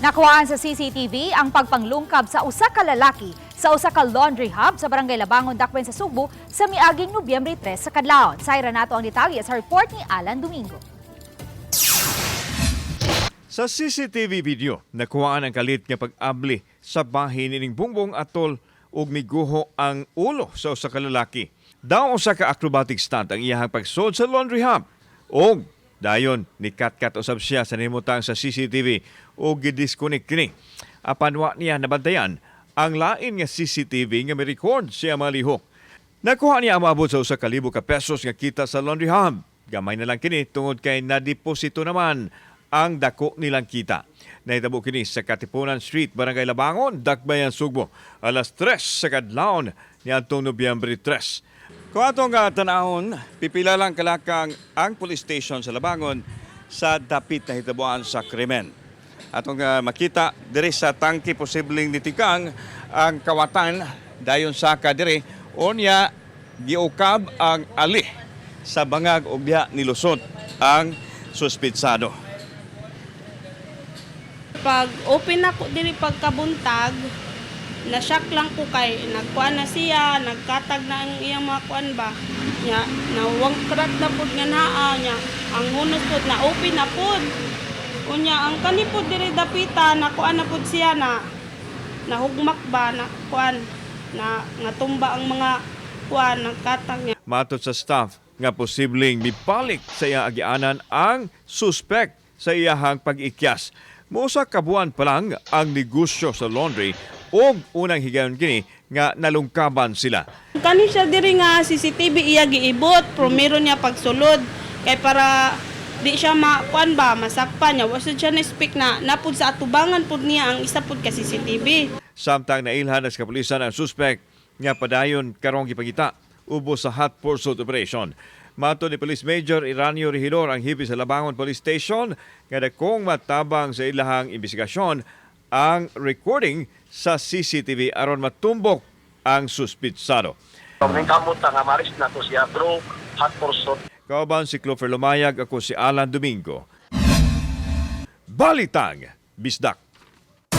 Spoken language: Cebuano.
Nakuhaan sa CCTV ang pagpanglungkab sa usa ka lalaki sa usa ka laundry hub sa Barangay Labangon, Dakbayan sa Sugbo sa miaging Nobyembre 3 sa kadlawon. Sayra nato ang detalye sa report ni Alan Domingo. Sa CCTV video, nakuhaan ang kalit nga pag-abli sa bahin nining Bungbong atol ug miguho ang ulo sa usa ka lalaki. Daw usa ka acrobatic stunt ang iyahang pagsod sa laundry hub. Og dayon nikatkat usab siya sa nimutang sa CCTV ug gidisconnect kini. Apan wa niya nabantayan ang lain nga CCTV nga mi-record siya mga lihok. Nakuha niya ang maabot sa 1,000 ka pesos nga kita sa laundry hub. Gamay na lang kini tungod kay nadeposito naman ang dako nilang kita. Nahitabo kini sa Katipunan Street, Barangay Labangon, Dakbayan, Sugbo, alas 3 sa kadlawon niadtong Nobyembre 3. Kung atong tanahon, pipila lang kalakang ang police station sa Labangon sa dapit na hitabuan sa krimen. Atong makita diri sa tangki, posibleng nitikang ang kawatan, dayon saka diri, unya giukab ang ali sa bangag ug diha nilusot ang suspitsado. Pag open ako diri pagkabuntag, na-shock lang ko kay nagkuan na siya, nagkatag na ang iyang mga kuan ba. Nya, nawangkrat na pud nga naa nya. Ang hunos pud na open na pud. Unya ang kani pud diri dapita, nakuan na pud siya na nahugmak ba na kuan na nga tumba ang mga kuan nagkatag niya. Matod sa staff nga posibleng mibalik sa iyang agianan ang suspect sa iyahang pag-ikyas. Mosa ka buwan pa lang ang negosyo sa laundry ug unang higayon kini nga nalungkaban sila. Kani siya diri nga CCTV, iya giibot, promiro niya pagsulod kay para di siya makuan ba, masakpan niya. Wa siya na speak na napud sa atubangan pud niya ang isa pud ka CCTV. Samtang nailhan sa kapulisan ang suspect nga padayon karong gipangita ubos sa hot pursuit operation. Matod ni Police Major Iranio Regidor, ang hepe sa Labangon Police Station, nga dakong matabang sa ilahang investigasyon ang recording sa CCTV aron matumbok ang suspitsado. Kaming kamot nga ma-arrest nato siya through hot pursuit. Kauban si Clover Lumayag, ako si Alan Domingo. Balitang Bisdak.